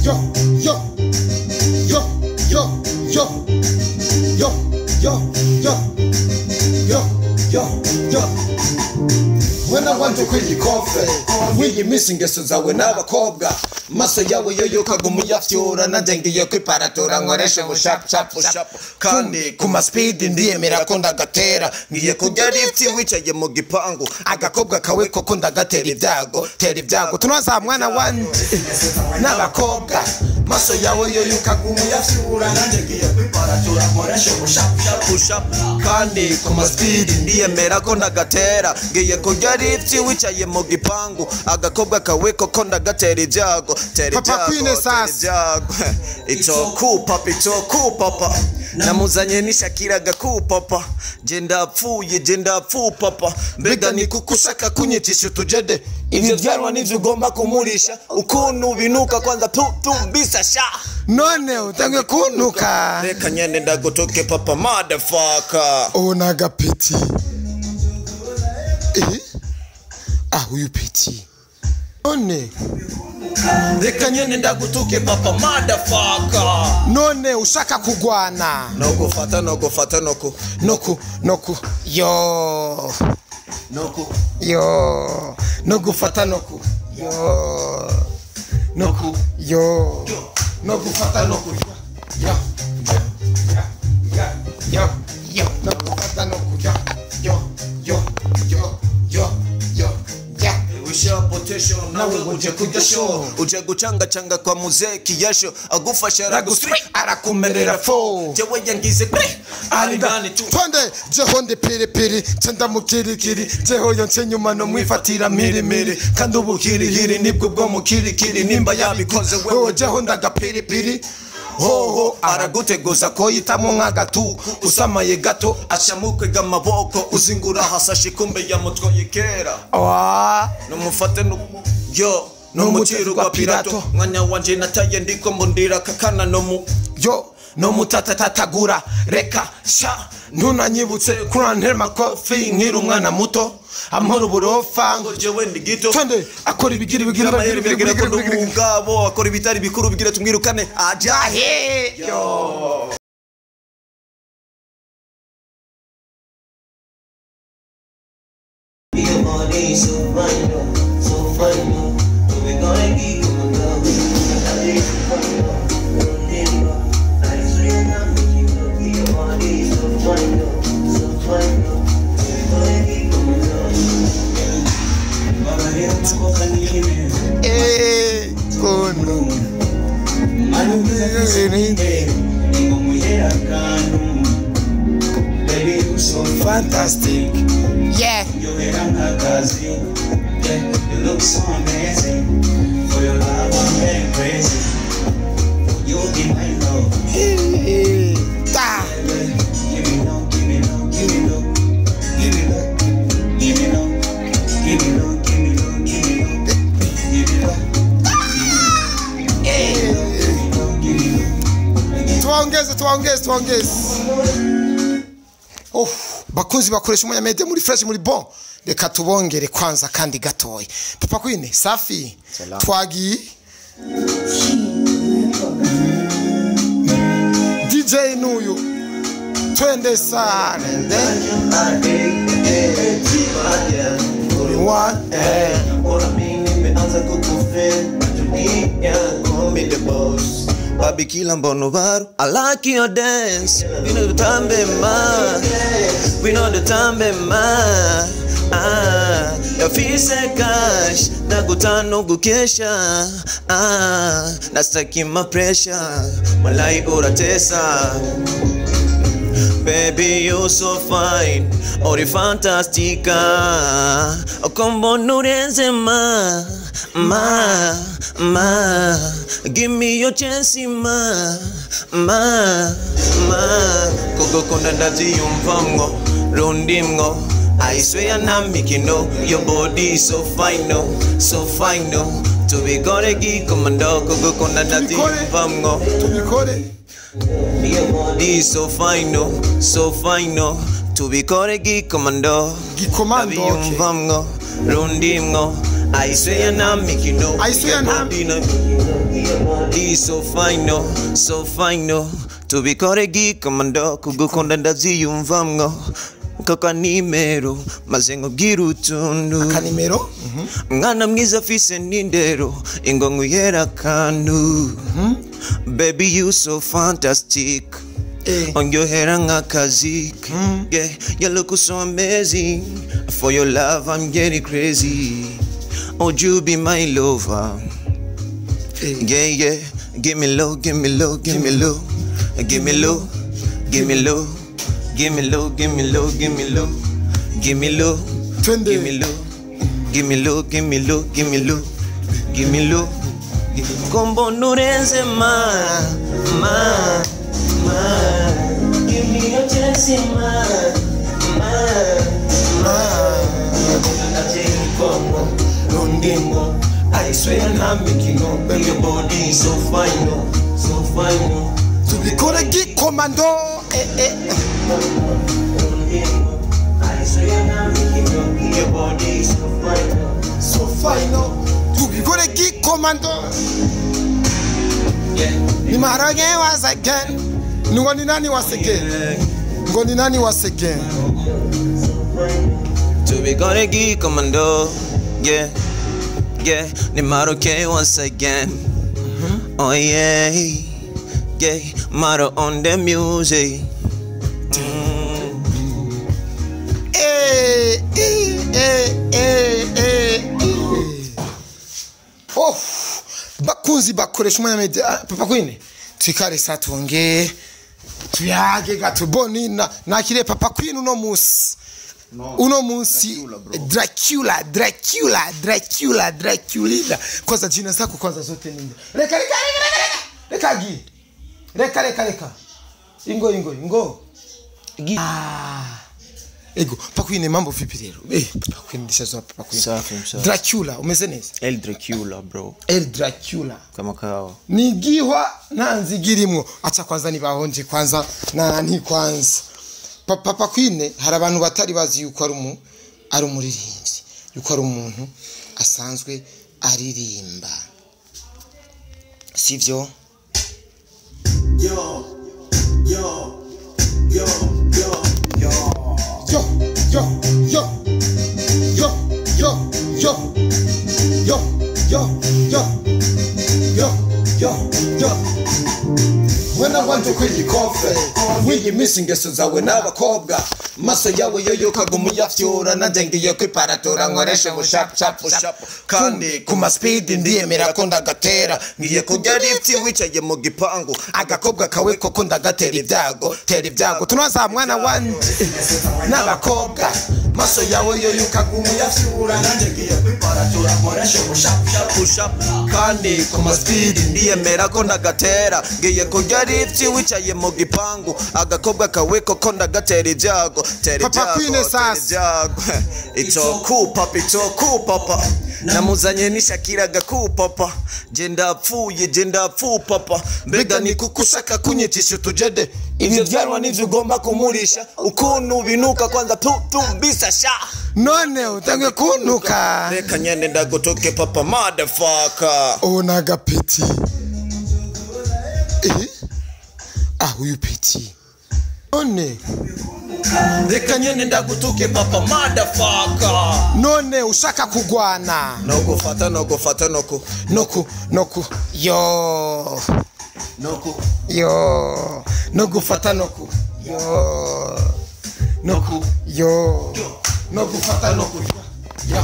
Yo, yo, yo, yo, yo, yo, yo, yo, yo, yo, yo. Mwana wanje kwiyikofe w'iyi minsi ingeso zawe n'abakobwa maso yawe yo kaguma uyafyura nanjye ngiye kwiparatura nkoreshe bushapshap kandi ku maspeed ndiyemera ko ndagatera ngiye kurya lifti wicaye mu gipangu agakobwa kawe koko ndagatera ibyago tera ibyago tunoza mwana wanje n'abakobwa maso yawe yo kaguma uyafyura nanjye ngiye kwiparatura nkoreshe bushapshap kandi ku maspeed ndiyemera ko ndagatera ngiye kurya lifti wicaye mu gipangu agakobwa kawe koko ndagatera ibyago tera Papa Queen ibyago tera sasa. ibyago. It's all cool papa, it's all cool papa, namuzanye nishakira gaku papa, je ndapfuye je ndapfu papa, mbega ni kuko ushaka kunyicisha utujede ivyo vyanwa nivyo ugomba kumurisha ukuntu binuka kwanza tu tu mbisa sha none utangiye kuntuka reka nyene ndagutuke papa motherfucker. Ubu ni agapeti. Eh? Ah, uyu peti none Reka nyene ndagutuke papa motherfucker. None ushaka kugwana No gufata no gufata no ku noku noku yo no ku yo no gufata noku yo noku yo no gufata noku yo yo yo yo no gufata noku yo yo yo yo yo yo ya. Wisha potential nawe uje kurya show uje gucangacanga kwa muzee kiyasho agufasha araguswi Arakumerera fo jewe yangize kwe ari ndani tu twende jeho ndi piripiri nca mukirikiri jeho yo nce nyuma no mwifatira mirimiri kandi ubuhirihiri nibwo bwo mukirikiri nimba yabikoze wewe jeho ndagapiripiri hoho araguteguza ko yitamo nk'agatu usamaye gato ashamukwega amaboko uzingura hasashe kumbe yamutwaye kera wa numufate nu yo numuciro gwa pirato mwanya wanje nataye ndiko mbundira kakana no mu yo no mutatatatagura reka sha ntunanyibutse kurantera makofi nkiri umwana muto amahoro uburofa ngo jewe ndi gito twende akora ibigira ibigira amayeri ibigira bigira ko ibigira ibigira ndumugabo akora ibitari bikuru bigira tumwirukane ajahe yo. Your body so fine, oh, so fine, oh. But we gonna keep on going. Your body so fine, oh, don't I swear I'm making you. Your body so fine, oh, so fine, oh. But we gonna keep on going. Mama, you know I'm Eh, kono. Baby, you so Fantastic. Yeah. You look so amazing. For your love, I'm getting crazy. You be my love. Eh, ta. Give me love, give me love, give me love, give me love, give me love, give me love, give me love, give me love, give me love, give me love. Tuwaongeze, tuwaongeze, tuwaongeze. Oh, bakunzi bakoresha umwanya media muri fresh muri bon. Reka tubongere kwanza kandi gatoya. Papa Queen, safi. Twagiye. DJ Nuyu. Twende sana. One, eh. Baby kila mbono baru I like your dance. We know the time be ma. We know the time be ma. Ah, yafise cash nakutano gukesha. Ah, nastaki ma pressure. Walai uratesa. Baby, you so fine, ori fantastica. Okombo nurenze ma, ma, ma. Give me your chance, ma, ma, ma. Koko konda ndazi yumvamgo, rundimgo. I swear I'm making no, your body so fine, no, so fine, no. To be gonna get commando, koko konda ndazi yumvamgo. Tubikore. Body so fine, no, so fine, no. Tubikore gikomando. Gikomando, okay. Ndabiyumvamwo, rundimwo. I swear na mikino. I swear na- He's so fine no, so fine no. Tubikore gikomando kugukunda ndavyiyumvamwo. Kaka nimero maze nkubwire utuntu. Akanimero. Mwana mwiza afise n'indero ingo nkuyera akantu. Baby you so fantastic. Onyohera nk'akazi. Yeah, you look so amazing. For your love I'm getting crazy. Oh, you be my lover. Yeah, yeah. Give me low, give me low, give me low. Give me low, give me low. Give me low, give me low, give me low. Give me low. Twende. Give me low. Give me low, give me low, give me low. Give me low. Kombo nurenze ma, ma, ma. Give me your chance, ma, ma, ma. Rundimo, I swear I'm making up. Your body is so fine, oh, so fine, oh. Tubikore gikomando. Rundimo, I swear I'm making up. Your body is so fine, oh. So fine. Tubikore gikomando. Yeah. Ni maharage once again. Ngo ni nani once again? Ngo ni nani once again? Tubikore gikomando. Yeah. Yeah, ni maroke once again. Oh yeah, yeah, maro on the music. Eh, eh, eh, eh, eh, eh. Oh, bakunzi bakoresha umwanya media. Ah, Papa Queen, twikare sa tuongee tuyage gato boni na nakire Papa Queen uno musi. Uno munsi Dracula, bro. Dracula, Dracula, Dracula, Draculina. Kwanza jina zako kwanza zote nini? Reka reka reka reka reka. Reka gi. Reka reka reka. Ingo ingo ingo. Gi. Ah. Ego, Papa Queen mambo vipi rero? Papa Queen ndishazoa Papa Queen. Safi, msafi. Dracula umeze neza? El Dracula bro. El Dracula. Kama kawa. Nigihwa nanzigirimwo. Acha kwanza nibahonje kwanza na nti kwanza. Papa Queen hari abantu batari bazi yuko ari umuririmbyi, yuko ari umuntu asanzwe aririmba, sivyo? Yo, yo, yo, yo, yo. Yo, yo, yo, yo, yo, yo, yo, yo, yo, yo, yo, yo. Mwana wanje kw'igikofe w'iyi minsi ingeso zawe n'abakobwa maso yawe yoyo kaguma uyafyura nanjye ngiye kwiparatura nkoreshe bushapshap kandi ku maspeed ndiyemera ko ndagatera ngiye kurya lifti wicaye mu gipangu agakobwa kawe koko ndagatera ibyago tera ibyago Tunaza mwana wanje n'abakobwa maso yawe yoyo kaguma uyafyura nanjye ngiye kwiparatura nkoreshe bushapshap kandi ku maspeed ndiyemera ko ndagatera ngiye kurya lifti wicaye mu gipangu agakobwa kawe koko ndagatera ibyago tera Papa ibyago Queen tera sasa. ibyago. It's all cool papa, it's all cool papa. Namuzanye nishakiraga ku papa je ndapfuye je ndapfu papa mbega ni kuko ushaka kunyicisha utujede ivyo vyarwa nivyo ugomba kumurisha ukuntu binuka kwanza tu tu mbisa sha None utange kuntuka. Reka nyene ndagutuke papa motherfucker. Ubu ni agapeti. Ah, uyu peti. None Reka nyene ndagutuke papa motherfucker. None ushaka kugwana. Nogufata nogufata noku Noku noku yo noku yo nogufata noku yo noku yo nogufata noku yo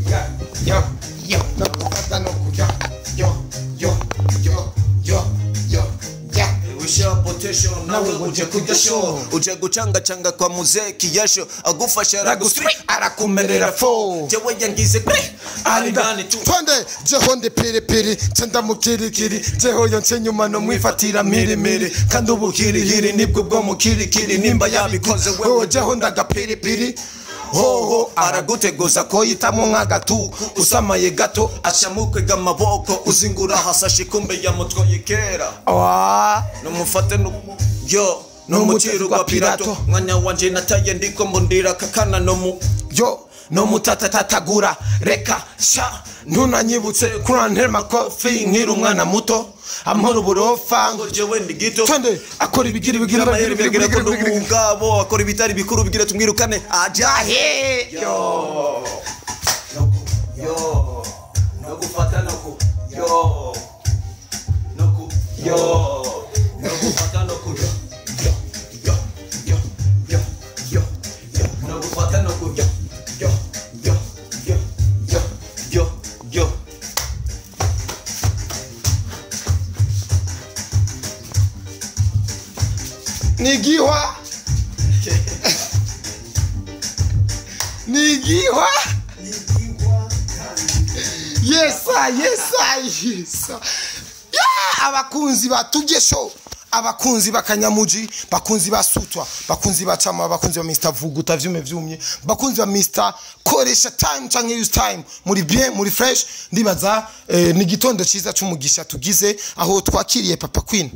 yo yo yo nogufata noku yo yo yo yo yo yo ya. Wisha potential nawe uje kujya show uje gucangacanga kwa muzeki yasho agufasha araguswi Arakumerera fo. Jewe yangize kwe ari ndani tu. Twende jeho ndi piripiri cenda mukirikiri jeho yo nce nyuma no mwifatira mirimiri kandi ubukirihiri nibwo bwo mukirikiri nimba yabikoze wewe jeho ndagapiripiri hoho araguteguza ko yitamo nk'agatu usamaye gato ashamukwega amaboko uzingura hasashe kumbe yamutwaye kera wa numufate yo numuciro gwa pirato mwanya wanje nataye ndiko mbundira kakana no mu yo No mutatatatagura reka sha ntunanyibutse kurantera makofi nkiri umwana muto amahoro uburofa Ngo jewe ndi gito. Twende akora ibigira ibigira Amayeri ibigira bigira ko ibigira ibigira ndumugabo akora ibitari bikuru bigira tumwirukane ajahe yo yo no gufata no ku yo no ku yo no gufata no ku yo yo yo yo yo yo no gufata no ku yo yo yo yo yo yo yo. Nigihwa Nigihwa Yesa yesa yesa. Yeah, abakunzi batubye show, abakunzi bakanyamuji, bakunzi basutwa, bakunzi bacama, bakunzi ba Mr Vuguta vyume vyumye, bakunzi ba Mr Koresha time canke use time, muri bien muri fresh. Ndibaza ni gitondo ciza c'umugisha tugize aho twakiriye Papa Queen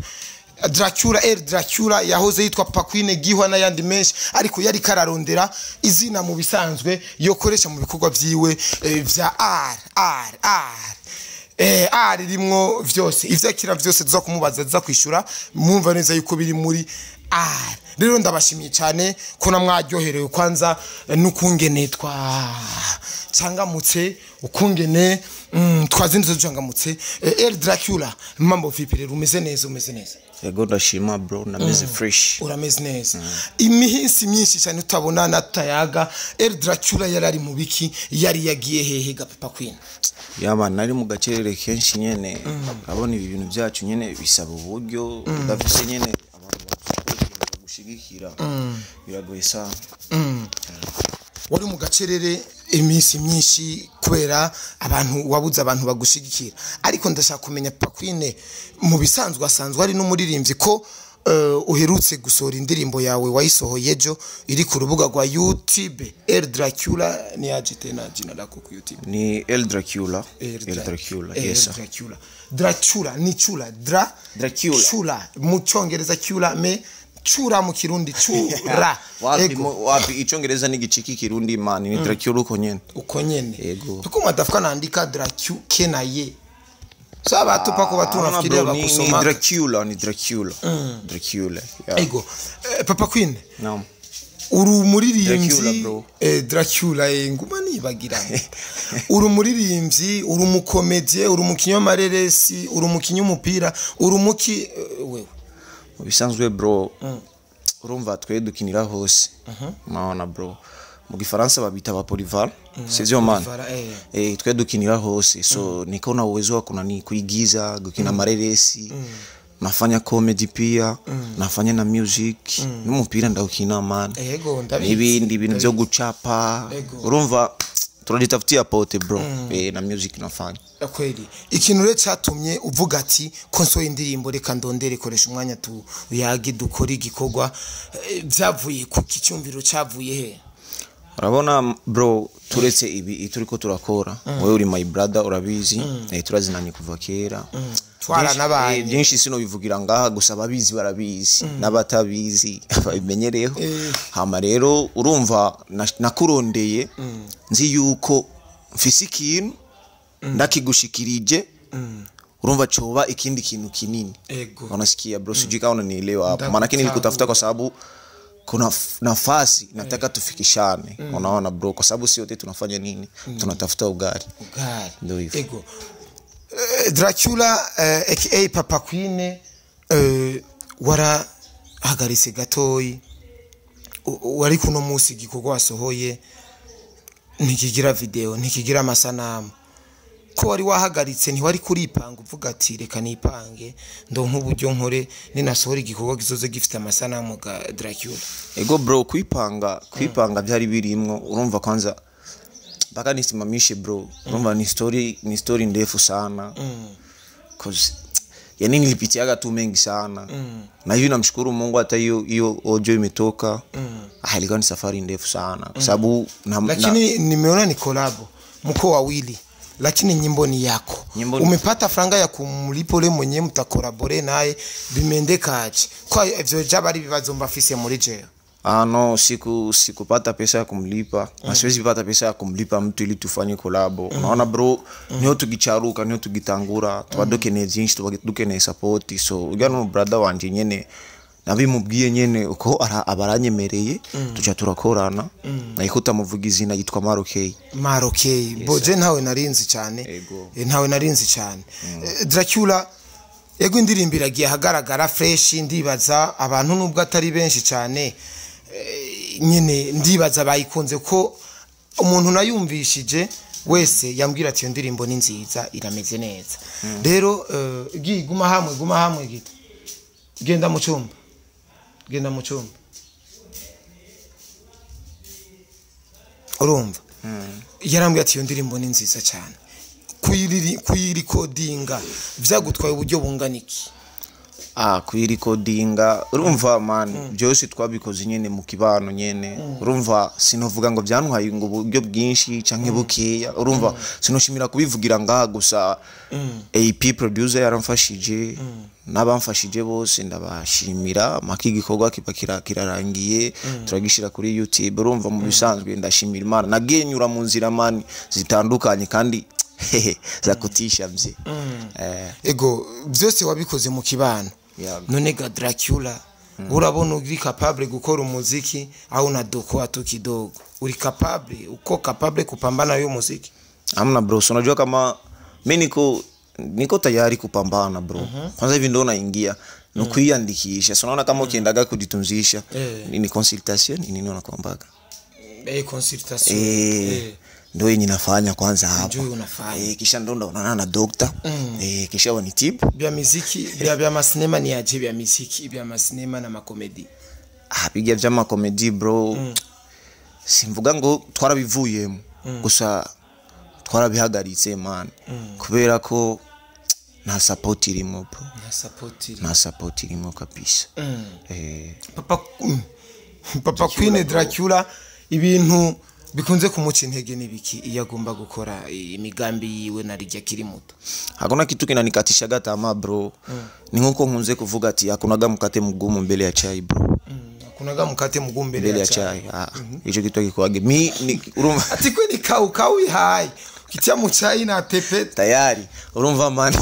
Dracula, El Dracula yahoze yitwa Papa Queen Gihwa n'ayandi menshi, ariko yari kararondera izina mu bisanzwe yokoresha mu bikorwa vyiwe vya R R R R rimwo vyose ivyo akira vyose tuza kumubaza tuza kwishura, mwumva neza yuko biri muri R. Rero ndabashimiye cyane ko namwaryoherewe kwanza n'ukungene twa cangamutse, ukungene twazindutse ducangamutse. El Dracula, mambo vipi rero, umeze neza? Umeze neza? Yego ndashima bro, nameze fresh. Urameze neza. Iminsi myinshi cyane tutabonana tutayaga. El Dracula yari ari mu biki, yari yagiye hehe ga Papa Queen? Yaba nari mu gacerere kenshi nyene, urabona ibi bintu byacu nyene bisaba uburyo udafise nyene abantu bagushigikira biragoye sana. Wari mu gacerere iminsi myinshi kubera abantu wabuze abantu bagushigikira, ariko ndashaka kumenya Papa Queen mu bisanzwe asanzwe ari n'umuririmbyi ko uherutse gusohora indirimbo yawe wayisohoye ejo iri ku rubuga rwa YouTube. El Dracula ni aje tena jina lako ku YouTube? Ni El Dracula. El Dracula, yes sir. Dracula. Dracula ni chula dra Dracula. Chula mu cyongereza chula, me chura mu kirundi chura. Wapi wapi icyongereza ni giciki kirundi man, ni Dracula uko nyene. Uko nyene. Yego. Tuko matafuka naandika Dracula kena ye. Sasa watu pako watu nafikiria bakusoma. Ni Dracula, ni Dracula. Dracula. Yeah. Ego. Papa Queen. Naam. Uri umuririmbyi Dracula bro. Dracula nguma nibagira. Uri umuririmbyi, uri umukomedie, uri umukinyi w'amareresi, uri umukinyi w'umupira, uri umuki wewe. Mu bisanzwe bro. Urumva twe dukinira hose. Maona bro. Mu gifaransa babita ba polyval. Sivyo man. Twe dukinira hose. So niko na uwezo wa kunani kuigiza, gukina mareresi. Nafanya comedy pia, nafanya na music, n'umupira ndawukina man. Ego ndabizi. N'ibindi bintu byo gucapa. Urumva turajitafutia pote bro. Na music nafanya. Kweli. Ikintu rero cyatumye uvuga ati ko nsohoye indirimbo reka ndondere koresha umwanya tuyage dukore igikorwa, byavuye ku kicyumviro cyavuye he? Urabona bro, turetse ibi turiko turakora, wewe uri my brother urabizi, turazinanye kuva kera. Twaranabaye. Byinshi sino bivugira ngaha gusa ababizi barabizi n'abatabizi babimenyereho. Hama rero urumva nakurondeye nzi yuko mfise ikintu ndakigushikirije, urumva coba ikindi kintu kinini. Unasikia bro, sijui kama unanielewa hapo. Maana yake nilikutafuta kwa sababu kuna nafasi nataka tufikishane. Unaona bro, kwa sababu sio wote tunafanya nini, tunatafuta ugali. Ugali. Ndio hivyo. Ego. Dracula aka Papa Queen, warahagaritse gatoyi, wari kuno munsi igikorwa wasohoye ntikigira video, ntikigira amasanamu. Ko wari wahagaritse ntiwari kuripanga uvuga ati reka nipange ndonke uburyo nkore ninasohora igikorwa gizoze gifite amasanamu ga Dracula? Ego bro, kwipanga byari birimwo. Urumva kwanza mpaka nisimamishe bro. Urumva ni story ndefu sana. Cause yani nilipitiaga tu mengi sana. Na hivi namshukuru Mungu hata hiyo audio imetoka. Ilikuwa ni safari ndefu sana kwa sababu lakini nimeona ni collab mko wawili, lakini nyimbo ni yako. Nyimbo ni... Umepata franga ya kumlipo le mwenye mtakolabore naye bimendekaje? Kwa ivyo jaba ari bibazo mbafise muri jewe. Ah no, sikupata pesa ya kumlipa na siwezi pata pesa ya kumlipa mtu ili tufanye kolabo. Unaona bro, niyo tugicharuka, niyo tugitangura, tuba dukeneye byinshi, tuba dukeneye support. So ujya no brother wanje nyene nabimubwiye nyene uko abaranyemereye, tuca turakorana. Ariko utamuvuga izina, yitwa Marokey. Marokey bo je ntawe narinzi cyane. Ego. Ntawe narinzi cyane. Dracula, ego, indirimbo iragiye ahagaragara fresh. Ndibaza abantu nubwo atari benshi cyane, nyine ndibaza bayikunze, ko umuntu nayumvishije wese yambwira ati iyo ndirimbo ni nziza, irameze neza. Rero guma hamwe, guma hamwe gita, genda mu cyumba, genda mu cyumba. Urumva, yarambwiye ati iyo ndirimbo ni nziza cyane. Kuyirikodinga vyagutwaye uburyo bungana iki? Ah, kuyirikodinga, urumva man, byose twabikoze nyene mu kibano nyene. Urumva, sinovuga ngo byantwaye ngo uburyo bwinshi canke bukeya. Urumva, sinoshimira kubivugira ngaha gusa. AP producer yaramfashije, n'abamfashije bose ndabashimira. Maki igikorwa kiba kirarangiye, turagishira kuri YouTube. Urumva, mu bisanzwe ndashimira Imana, nagiye nyura mu nzira man zitandukanye kandi hehe zakutisha mzee. Ego, byose wabikoze mu kibano. Yeah. None ga Dracula, urabona uri capable gukora umuziki au unadokoa tu kidogo? Uri capable, uko capable kupambana hiyo muziki? Hamna bro, so unajua kama mi niko tayari kupambana bro. Kwanza hivi ndo naingia ni kuiandikisha. So unaona kama ukiendaga kujitunzisha, ni consultation, ni nini wanakuambaga? Consultation. Ndo yenye nafanya kwanza hapa. Ndio unafanya. Kisha ndo ndaonana na doctor. Kisha wanitibu. Bya muziki, bya masinema ni aje, bya muziki, bya masinema na makomedi? Ah, bijya vy'amakomedi bro, simvuga ngo twarabivuyemo, gusa twarabihagaritse man, kubera ko nta support irimo bro. Na support iri. Nta support irimo kabisa. Papa Queen Dracula, ibintu bikunze kumuca intege n'ibiki iyo agomba gukora imigambi yiwe na rijya akiri muto? Hakuna kitu kinanikatishaga tamaa bro. Ni nkuko nkunze kuvuga ati hakunaga mkate mgumu mbele ya chai bro. Hakunaga mkate mgumu mbele mbele ya ya chai. Chai, ah, hicho kitu akikuage mi ni urumva Ati kweli kau kau hai kitia mu chai na tepe. Tayari, urumva man.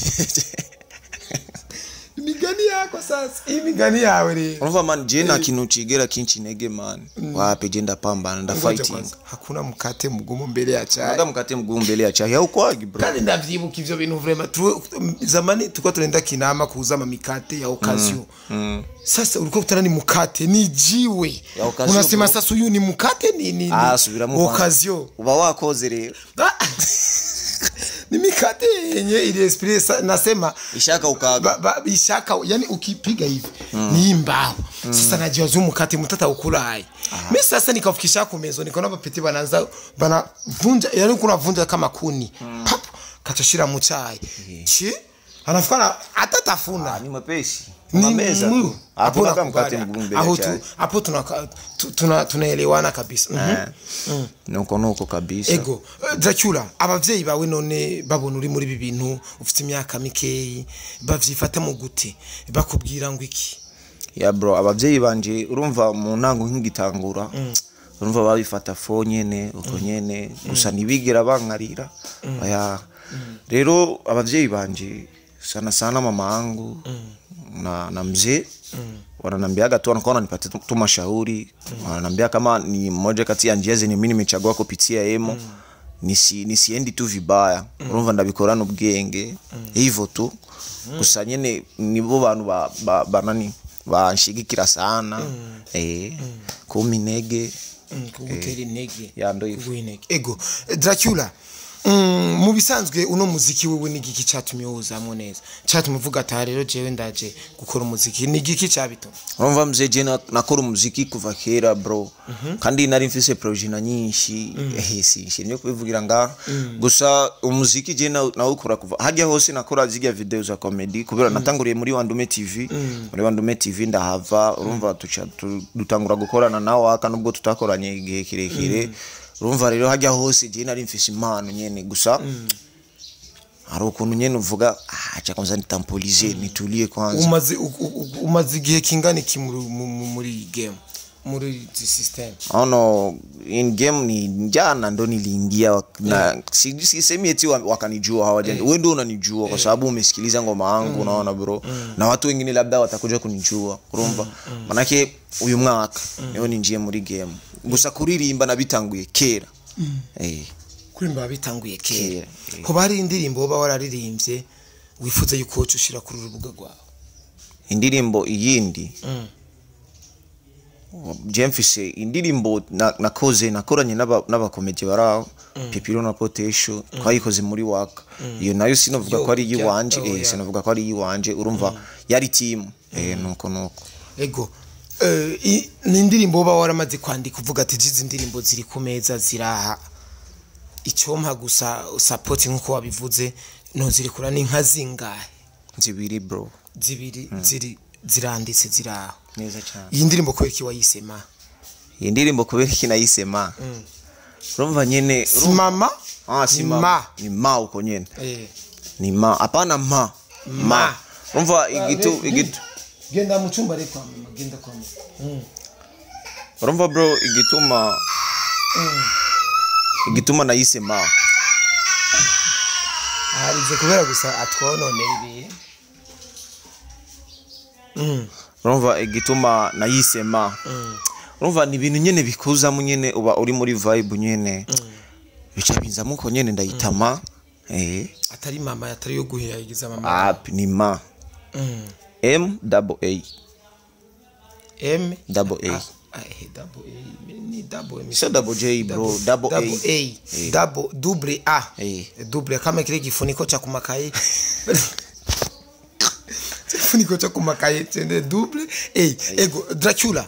Imigani yako sasa, iyi migani yawe rero. Urumva man, je nta kintu cigera kinca intege man. Wapi, je ndapambana, nda Ngoja fighting. kwanza. Hakuna mkate mgumu mbele ya chai. Hakunaga mkate mgumu mbele ya chai, haukwagi bro. Kandi ndavyibuka ivyo bintu vraiment. Zamani tulikuwa tunaenda Kinama kuuza mamikate ya occasion. Sasa ulikuwa kutana ni mkate ni jiwe. Ya occasion, Unasema bro. sasa huyu ni mkate ni Ah, subiramo kwanza. occasion. Uba wakoze rero. Ah! Ni mikate yenye ili esprit nasema ishaka ukaga. Ishaka, yani ukipiga hivi ni mbao. Sasa najua zu mkate mtata ukula hai. Mimi sasa nikafikisha ku mezo, nikaona bapeti banaanza banavunja, yani kuna vunja kama kuni. Pap, kachashira mu chai chi anafika hata tafuna. Ni mwepesi. Ni Unameza tu. Hapo Hakunaga mkate nakubali. mgumu mbele ya Aho chai. Hapo tunaelewana kabisa. Nuko nuko kabisa. Ego. Dracula, abavyeyi bawe none babona uri muri ibi bintu ufite imyaka mikeyi, bavyifata mu gute? Bakubwira ngo iki? Ya bro, abavyeyi banje, urumva, mu ntango nk'igitangura, urumva babifata fo nyene uko nyene, gusa ntibigera bankarira. Oya, rero abavyeyi banje, sana sana mama yangu na mzee, wananambiaga tu, wanakuwa wananipatia tu mashauri. Wananiambia kama ni mmoja kati ya njia zenye mimi nimechagua kupitia emo, nisiendi tu vibaya. Urumva, ndabikorana ubwenge hivyo tu. Gusa nyene nibo bantu banani banshigikira sana, kumpa intege. Kugutera intege. Ya, ndo hivyo. Kuguha intege. Ego. Dracula, mu bisanzwe uno muziki wewe ni igiki catumye wuzamwo neza, catumye uvuga ati "Aha rero jewe ndaje gukora umuziki"? Ni igiki cabituma? Urumva mzee, je nakora umuziki kuva kera bro, kandi nari mfise projet na nyinshi. Sinshimye kubivugira ngaha. Gusa umuziki je nawukora kuva hajya hose nakora zirya video za comedy, kubera natanguriye muri Wandume TV. Muri Wandume TV ndahava, urumva, tuca dutangura gukorana nawe aka, nubwo tutakoranye igihe kirekire. Urumva rero, hajya hose je nari mfise impano nyene. Gusa hari ukuntu nyene uvuga ah, acha kwanza nitampolize, nitulie kwanza. Umaze igihe kingana iki muri iyi game? Muri izi system. Ono in game ni jana ndo niliingia na sisemi eti wakanijua, hawaja. Wewe ndio unanijua kwa sababu umesikiliza ngoma yangu, unaona bro. Na watu wengine labda watakuja kunijua, urumva. Manake uyu mwaka niho ninjiye muri game. Gusa kuririmba nabitanguye kera. Kuririmba bitanguye kera. Kera. Hoba hari indirimbo woba wararirimbye wifuza yuko woca ushira kuri urubuga rwawe? Indirimbo iyindi je mfise indirimbo nakoze nakoranye n'abakomedi baraho Pipiro na Potesho, twayikoze muri waka. Iyo nayo sinovuga ko ari iyiwanje, sinovuga ko ari iyiwanje, urumva yari team. Nuko ego. Ni indirimbo woba waramaze kwandika uvuga ati izi ndirimbo ziri ku meza ziraha, icyompa gusa support nkuko wabivuze, no zirikura ni nka zingahe? Zibiri bro. Zibiri ziri ziranditse ziraho. Neza cyane. Iyi ndirimbo kubera iki wayisema? Iyi ndirimbo kubera iki nayisema? Urumva nyene si mama? Si mama. Ni ma uko nyene. Ni ma, hapana ma. Ma. Urumva igitu genda mu cyumba reko mama, genda kwa mama. Urumva bro, igituma nayisema. Arize kubera gusa atwononera ibihe. Urumva igituma nayisema. Urumva ni ibintu nyene bikuzamo nyene, uba uri muri vibe nyene. Bica binzamo uko nyene ndayitama. Atari mama, atari yo guhiragiza mama. Ni ma. M double A. M double A. Double A ni double M. Sio double J bro, double A. A. Double double A. Double kama kile kifuniko cha kumakaye. Kifuniko cha kumakaye tende double A. Ego Dracula.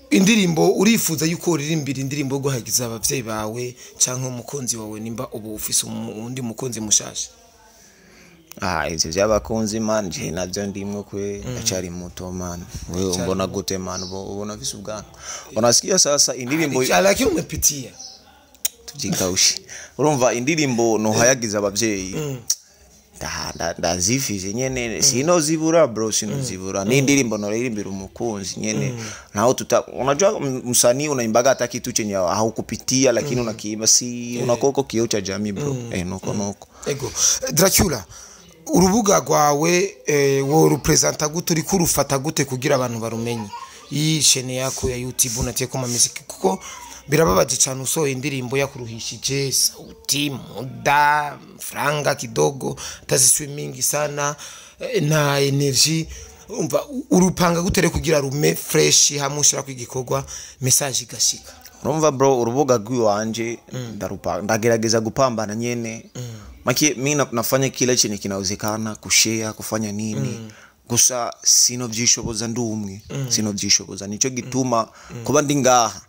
Indirimbo urifuza yuko uririmbira indirimbo guhagiza abavyeyi bawe canke umukunzi wawe, nimba ubu ufise undi mukunzi mushasha? Ivyo vy'abakunzi man, je navyo ndimwe kwe, ndacyari muto man. Wewe umbona gute man, ubona vise ubwanwa. Unasikia sasa indirimbo lakini umepitia tubyikawushe. Urumva indirimbo no hayagiza abavyeyi. Ndazifije nyene, sinozibura bro, sinozibura. Ni indirimbo noririmbira umukunzi nyene. Nao tuta unajua msanii unaimbaga hata kitu chenye haukupitia lakini unakiimba, si unakoko kioo cha jamii bro. Noko. Ego Dracula, urubuga rwawe wo representa gute, uri kurufata gute kugira abantu barumenye iyi chaîne yako ya YouTube na Tekoma Music? Kuko birababaje cyane usohoye indirimbo yakuruhishije sauti, muda, franga kidogo, taziswi mingi sana na energy. Umva urupanga gute kugira rume fresh hamwe ushira kwigikorwa message igashika? Urumva bro, urubuga rw'iwanje ndagerageza gupambana nyene. Maki mimi nafanya kile chenye kinawezekana, kushare, kufanya nini. Gusa sinovyishoboza ndumwe, sinovyishoboza. Nico gituma kuba ndi ngaha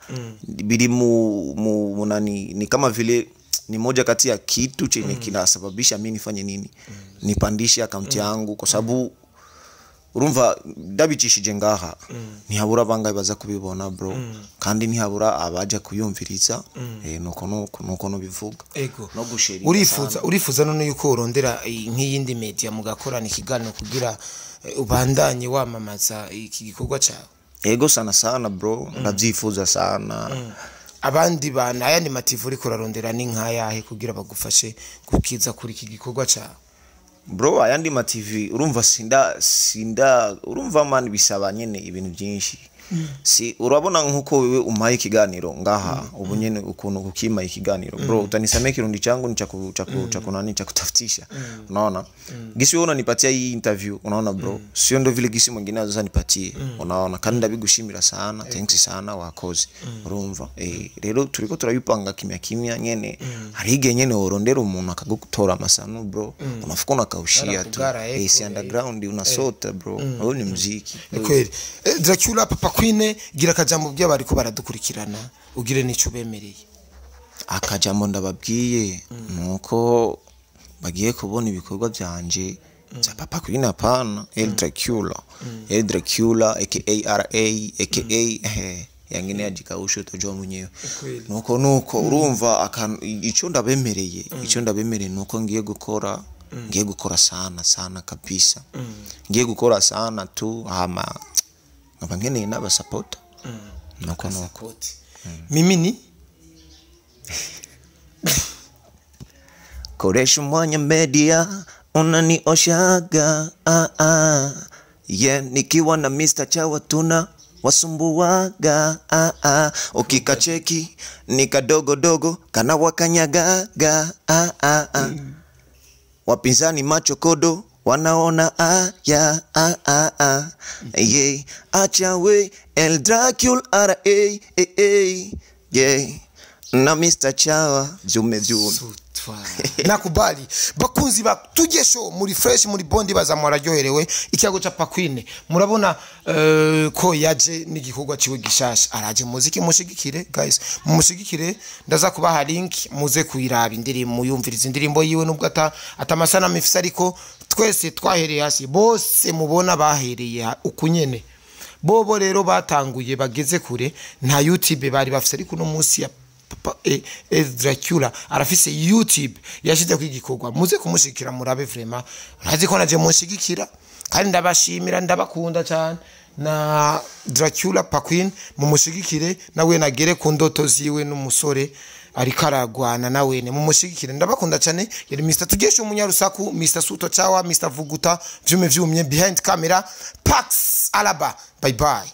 biri mu nani, ni kama vile ni moja kati ya kitu chenye kinasababisha mimi nifanye nini, nipandishe account yangu, kwa sababu urumva ndabicishije ngaha ntihabura bangaye baza kubibona bro, kandi ntihabura abaja kuyumviriza. Nuko no bivuga. Ego. No gushera. Urifuza none yuko urondera nk'iyindi media mugakorana ikiganiro kugira ubandanye wamamaza iki gikorwa cyawe? Ego sana sana bro, ndavyifuza sana. Abandi bana ayandi mativu uriko urarondera ni nkayahe kugira bagufashe gukiza kuri iki gikorwa cyawe? Bro, ayandi ma TV urumva sinda urumva man bisaba nyene ibintu byinshi. Si urabona nkuko wewe umaye ikiganiro ngaha ubu nyene ukuntu kukima ikiganiro bro, utanisamee kirundi changu ni cha kunani cha kutafutisha. Unaona? Gisi wewe unanipatia hii interview, unaona bro? Sio ndo vile gisi mwingine azoza nipatie. Unaona? Kandi ndabigushimira sana, thanks sana wakoze. Urumva? Rero turiko turabipanga kimya kimya nyene. Harige nyene urondera umuntu akagutora amasano bro. Unafuka unakaushia tu. Si underground unasota bro. Wewe ni muziki. Kweli. Dracula Papa Queen, gira akajambo by'abariko baradukurikirana ugire nico bemereye. Akajambo ndababwiye nuko bagiye kubona ibikorwa byanje bya Papa Queen, hapana El Dracula. El Dracula aka RA aka yangine yajikausho utojua mwenyewe. Nuko urumva ico ndabemereye nuko ngiye gukora sana sana kabisa. Ngiye gukora sana tu hama Nkaba nkeneye n'abasapota, nuko nuko. Mimi ni Koresha umwanya media unanioshaga, ah, ah. Yeah, nikiwa na Mr. Chawa tuna wasumbuaga, ah, ah. Ukikacheki ni kadogodogo kana wakanyagaga, ah, ah, ah. Wapinzani macho kodo wanaona aya, ah, ah, ah. Yeah. Acha we El Dracul R A A A, yeah. Na Mr. Chawa jume jume. Nakubali. Bakunzi ba tujye show, muri fresh, muri bondi, baza mwararyoherewe ikiyago cha Pakwine. Murabona ko yaje n'igikorwa ciwe gishasha, araje muziki. Mushigikire guys, mushigikire. Ndaza kubaha link muze kuyiraba indirimbo, muyumviriza indirimbo yiwe, nubwo ata atamasana mifise, ariko twese twahereye hasi. Bose mubona bahereye ukunyene bobo rero batanguye bageze kure, nta YouTube bari bafise, ariko uno munsi ya Papa Dracula arafise YouTube yashize ku igikorwa. Muze kumushigikira, murabe vraiment. Urazi ko naje mushigikira kandi ndabashimira, ndabakunda cyane. Na Dracula Paquin mumushigikire, nawe nagere ku ndoto ziwe, n'umusore ariko aragwana, nawe ne mumushigikire. Ndabakunda cyane. Yari Mr Tugesha umunyarusaku, Mr Suto Chawa, Mr Vuguta vyume vyumye behind camera, Pax Alaba. Bye bye.